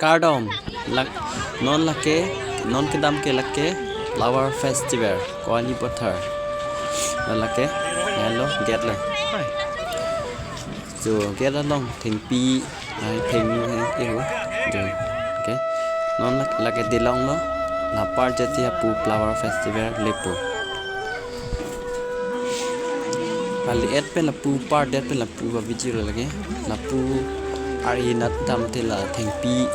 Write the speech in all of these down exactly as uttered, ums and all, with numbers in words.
Kardom, lak, non lake, non kedam ke lake Flower Festival, Kowani Pathar. Non lake, nelo gate lo. So, gate along thengpi, ai theng, ai, iho. Jo, okay. Non lak, lake dilong lo, la par jati hapu Flower Festival lepo. Kali et pen lapu, par det pen lapu ba video lo lake. Lapu ar-i nat dam te la thengpi.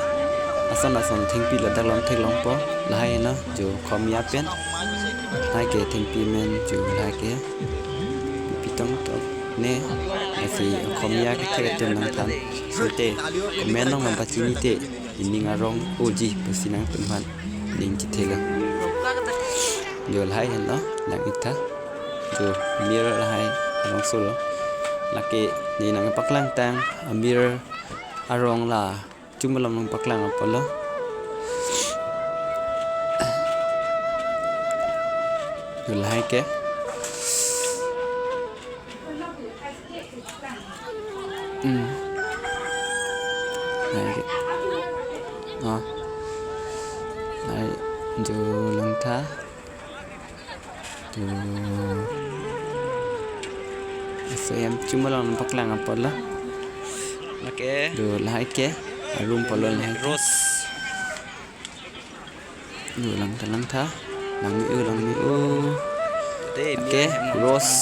Ason ason thengpi lo dak long theklongpo. Lahai na jo Khomia pen. Lahai ke thengpi amen jo lahai ke. Pitong to ne. Lasi Khomia kethek atum nangthan. Sote comment along nangpachini te. Ining arong oji pusi nangtum aphan ning chethelo. Jo lahai henlo, lang-ik tha. Jo mir lahai arongso lo. Lake ne nangpaklang tang, amir arong la chum malom nangpaklang apotlo. Jo lahai ke. Hmm. Lahai ke. Oh. Lahai jo lang tha. Tu. Laso hem chum malom nangpaklang apotlo. Lake. Tu lahai ke. Arum apotlo lahai ke. Rose. Yo, lang tha, lang tha. Langme-o, langme-o. Dei, lake, mir hem rose.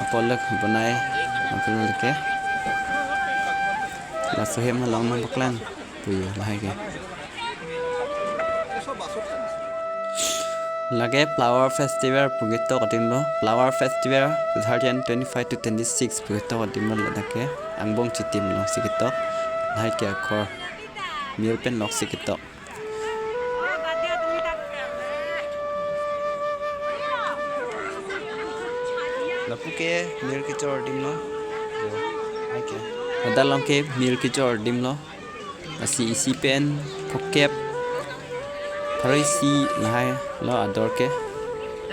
Apotlo bonai. Apotlo lake. Laso hem along nangpaklang. Pu yo, lahai ke. Lake Flower Festival pu ketok adim lo. Flower Festival two thousand twenty-five to twenty-six pu ketok adim lo lake. Angbong chitim lo si ketok. Lahai ke akhor. Mir pen lok si ketok. Lapu ke mir kechor adim lo. Lahai ke. Ladak along ke mir kechor adim lo. Lasi isi pen phokep pharo isi lahai lo ador ke.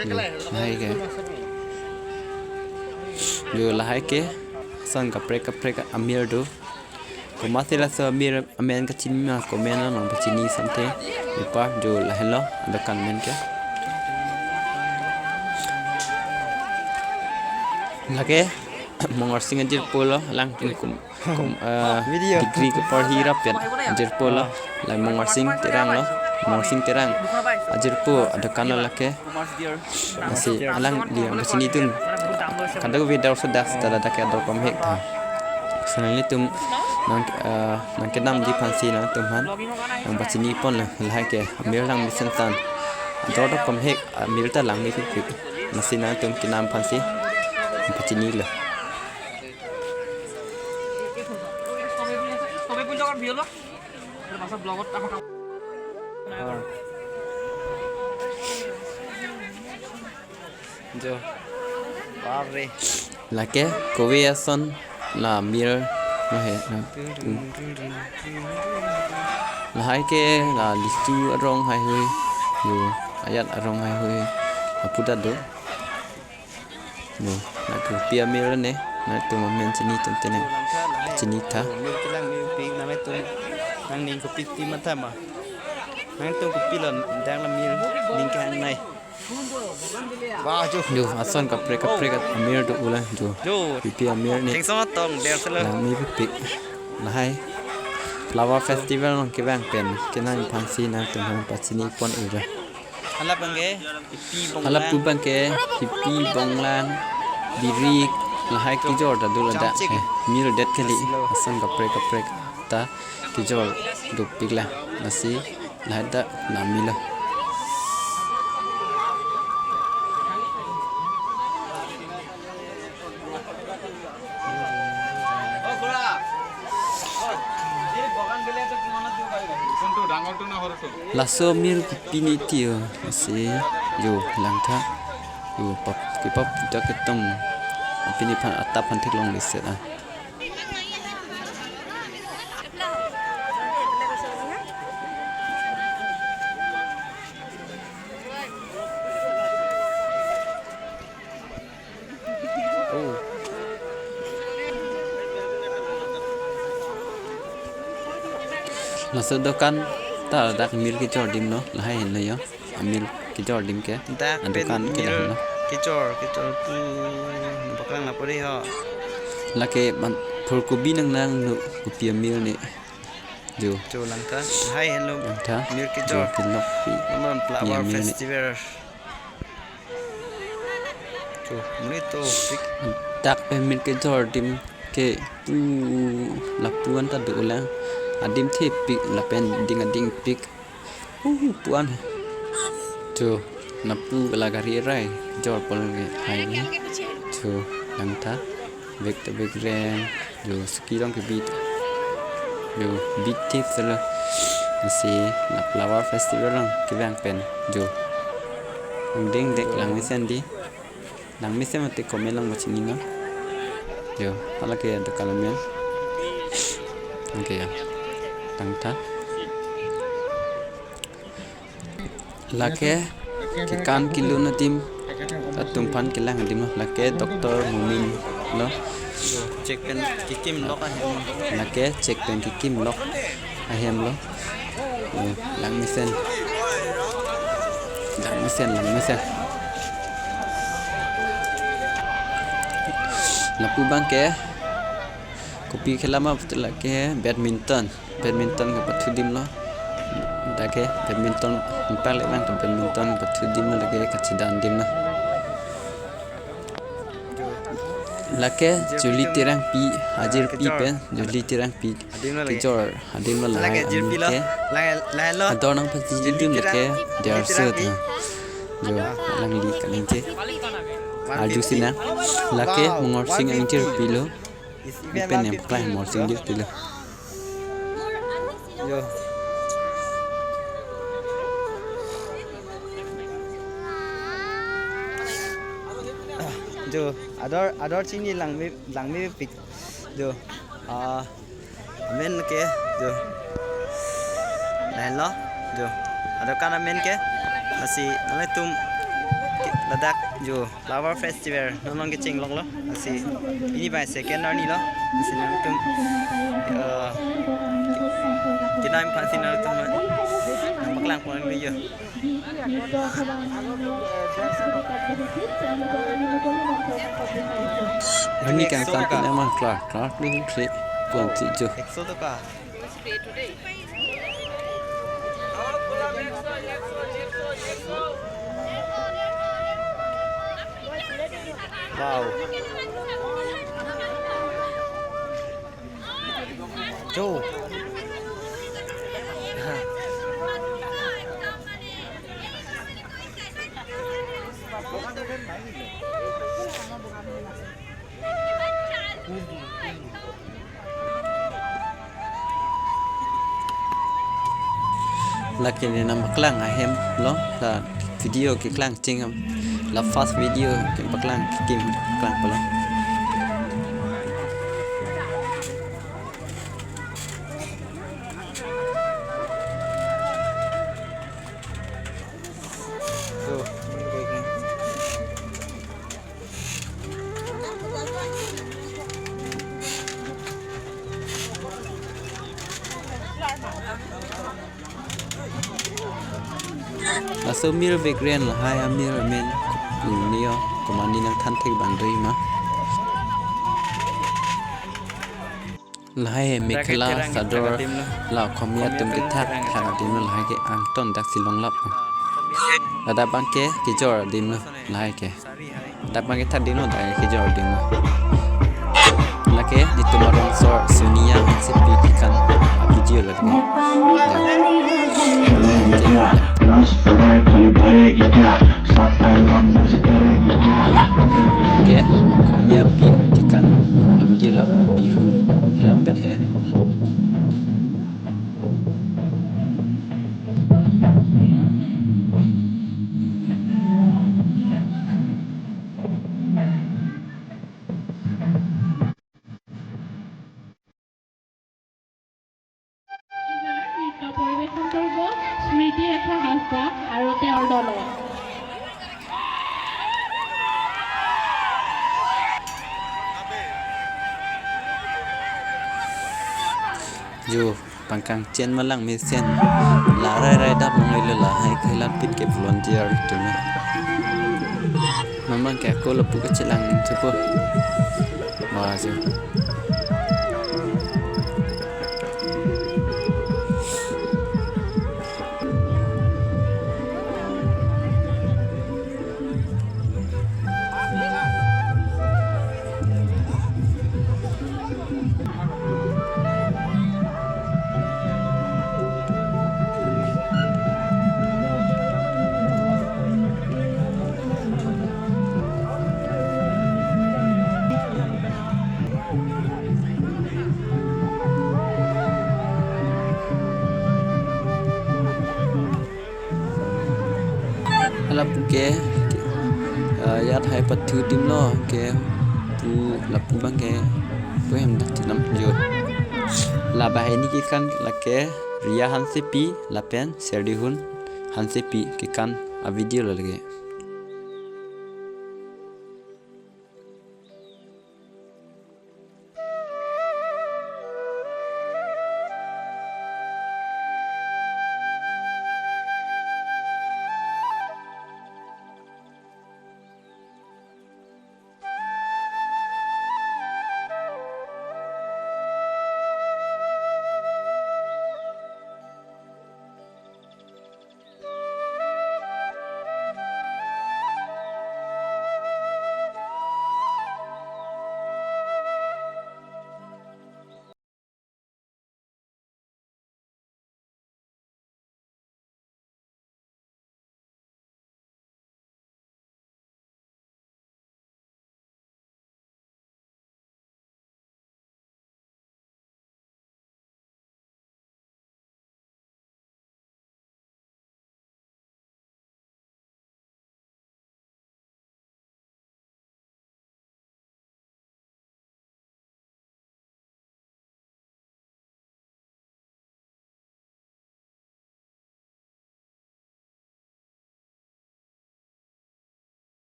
Yo, lahai ke. Yo, lahai ke. Ason kaprek kaprek amir do. Komatsi laso amir amen kachini ma comment along nangpachini sante. Ipa jo lahenlo adokan amen ke. Lake Mongorsing ajirpo lo lang kum, kum, eh, video. Degree kepar hirap ya ajirpo lo. Lang Mongorsing Terang lo. Mongorsing Terang ajirpo adokan lo lake. Lasi alang di nangpachini atum. Kadokave dor so das tada dak ador komhek tha. Lasi nanglitum nang, eh, nangkedamji aphansi nangtum aphan nangpachini pon lo lahai ke amir langme sentan. Ador do komhek amir ta langmepik. Lasi nangtum kenam aphansi nangpachini lo. Jo. Bapre. Lake kove ason la mir. Lahai, hmm. Lahai ke la lisu arong haihui. Yo, ayat arong haihui. Apuda do. No, nangtum kopi amir ne, nangtum amen chini atum te nangchini tha. Mir kelang mepik, nangtum nangning kopi ti matha ma. Nangtum kopilo dang la mir ning kehang nai. Wah, jo. Jo, ason kaprek kaprek amir do ulang jo. Jo. Kopi amir ne. Thengso tong der selo. Langmepik. Lahai. Flower Festival along kevang pen kenam aphansi nangtum aphan pachini pon ira. Hala abang ke, ipi bonglang. Hala pu abang ke, ipi bonglang, birik, lahai kejor ta do ladak. Changchik. Eh, mir det kali, ason kaprek kaprek ta kejor dopik la, lasi lahai ta nami lo. Laso mir kopine ti o, lasi jo lang tha. Jo pap, kepap dak ketong. Apini aphan atap aphan theklongle set ah. Oh. Laso dokan ta dak mir kejor adim lo, lahai henlo jo. Amir kejor adim ke. Dak pen adokan ke mir lahai lo. Kejor, kejor pu nangpaklang lapu dei ho. Lake ban phurkobi nang nang nu kopi amir ne. Jo. Jo langtha. Lahai henlo. Langtha. Mir kejor. Jo kelok pi. Non Pi flower amir ne. Festival. Cho, muni to pik. Dak pen mir kejor adim ke pu lapu-an ta dolang. Adim thepik lapen ding ading pik. Uh, pu-an. Cho, lapu la gari arai kejor pol ke hai ni. Cho, langtha. Bek ta bek reng. Jo, ski along kebit. Jo, bit thip selo. Lasi la flower festival along kevang pen. Jo. Ding dek langmesen dei. Langmesen mate comment along pachini non. Jo, hala ke dokan amen. Oke ya. Langtha. Lake kekan kelun adim atum aphan kelang adim lo. Lake Doctor Mumin lo. Chek pen kekim lok ahem. Lake chek pen kekim lok ahem lo. Eh, langmesen. Langmesen, langmesen. Lapu abang ke kopi khela ma pulote lake badminton. Badminton kepathu adim lo. Dak ke badminton impact le bang to badminton kepathu adim lo, lake kachedan adim lo. Lake Julie Terangpi, ajirpi pen Julie Terangpi kejor adim lo, lahai amin ke. Ador nangpachini adim lake derso ta. Jo, alangli kaningje. Arju sinang. Lake Mongorsing angjirpi lo. Pen nangpaklang Mongorsing jirpi lo. Jo. Jo, ador, ador chini langme, langmepik. Jo. Ah, amen ke, jo. Lahenlo, jo. Adokan amen ke, lasi nanglitum ke ladak, jo. Flower Festival non along kecheng lok lo. Lasi pini bai second arni lo. Lasi nangtum, eh, kenam phan si nangtum nangpaklang pon lo jo. Arni kangkang pin ama klar, klar ni kre pon si jo. Ekso toka. Wow. Jo. Lake ne nangpaklang ahem lo, la video keklang ching, la first video kepaklang, kekim paklang pulo. Laso amir vek ren lahai amir amen. Neo komat nangthan thek abang do-ik ma. Lahai mekhela sador la Khomia atum kethak thak adim lo, lahai ke angton daksi longlap. Ladak abang ke kejor adim lo lahai ke. Ladak abang kethak adim lo, dak kejor adim lo. Lake netum arong asor Sonia Hansepi kekan a-video lake. Ke, Khomia api kekan a-video lo, Bihu, Rambet. নৃত্য পৰিৱেশন কৰিব স্মৃতি ৰেখা হাজদা আৰু তেওঁৰ দলে। Jo, Pangkangchen ma langmesen. La rai rai dap long ilo lahai khailat pit ke volunteer tu me. Mamang ke ako lapu kachelang chupo. Wah, jo. Lapu ke, eh, ajat hai pathu adim lo ke pu lapu abang ke pu hem dak tinam jo. La banghini kekan lake Ria Hansepi lapen Serdihun Hansepi kekan a-video lo lake.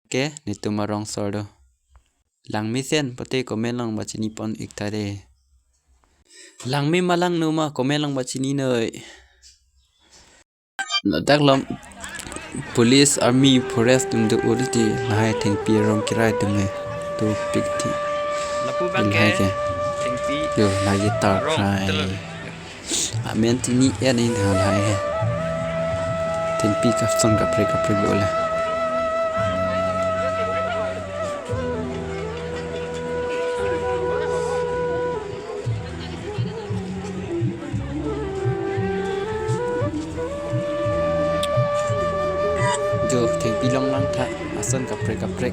Ke netum arong sor do. Langmesen pute comment along pachini pon ik ta de. Langme ma langno ma comment along pachini noi. Ladak lo police, army, forest atum do ur ti, lahai thengpi arong kerai atum he. To pik ti. Lapu abang lahai ke, ke thengpi, yo, lahai ke tar arong krai. Telo. Amen tini ya ni ha lahai he. Thengpi kapson kaprek kaprek do le. Jo, thengpi long langtha, ason kaprek kaprek.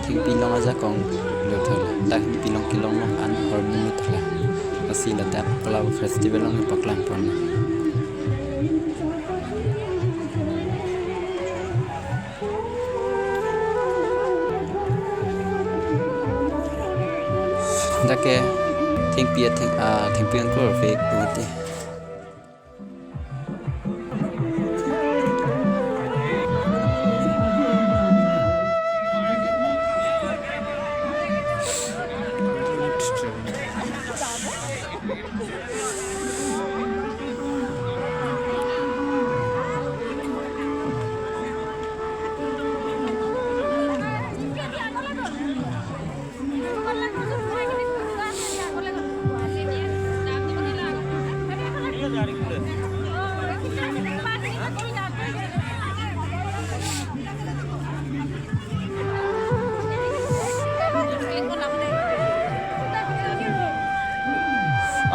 Thengpi long ajakong lo tha la. Dak thengpi long kelong long an hormu lo tha la. Si ladak Palau Festival along paklang pon. Dak ke thengpi atheng, ah, thengpi angkur vek pute.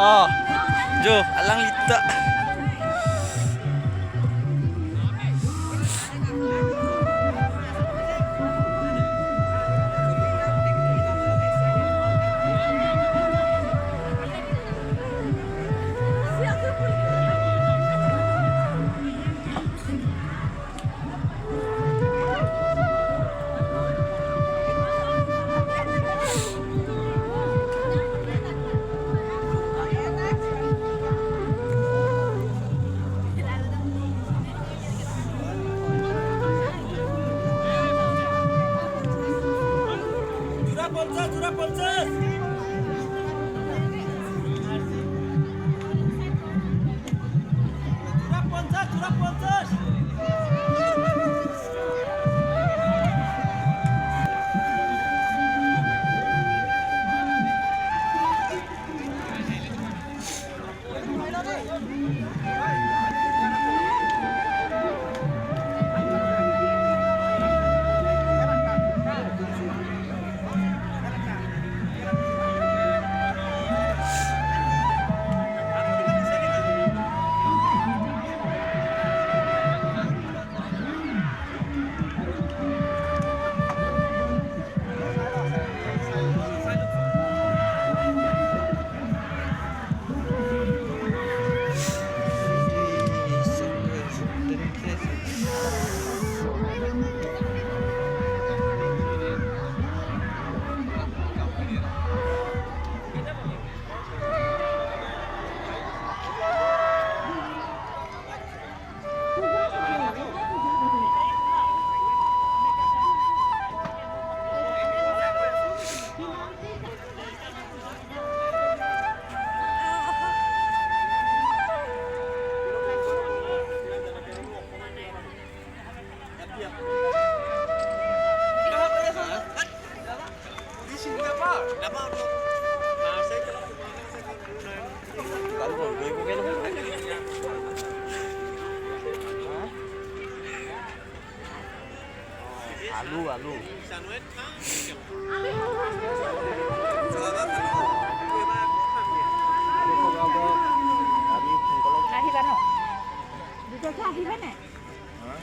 Oh, jo, alanglita. Jura ponsas, jura ponsas. Jura ponsas, jura ponsas. Alu, alu. Ahiba no? Duteke ahiba ne? Hah?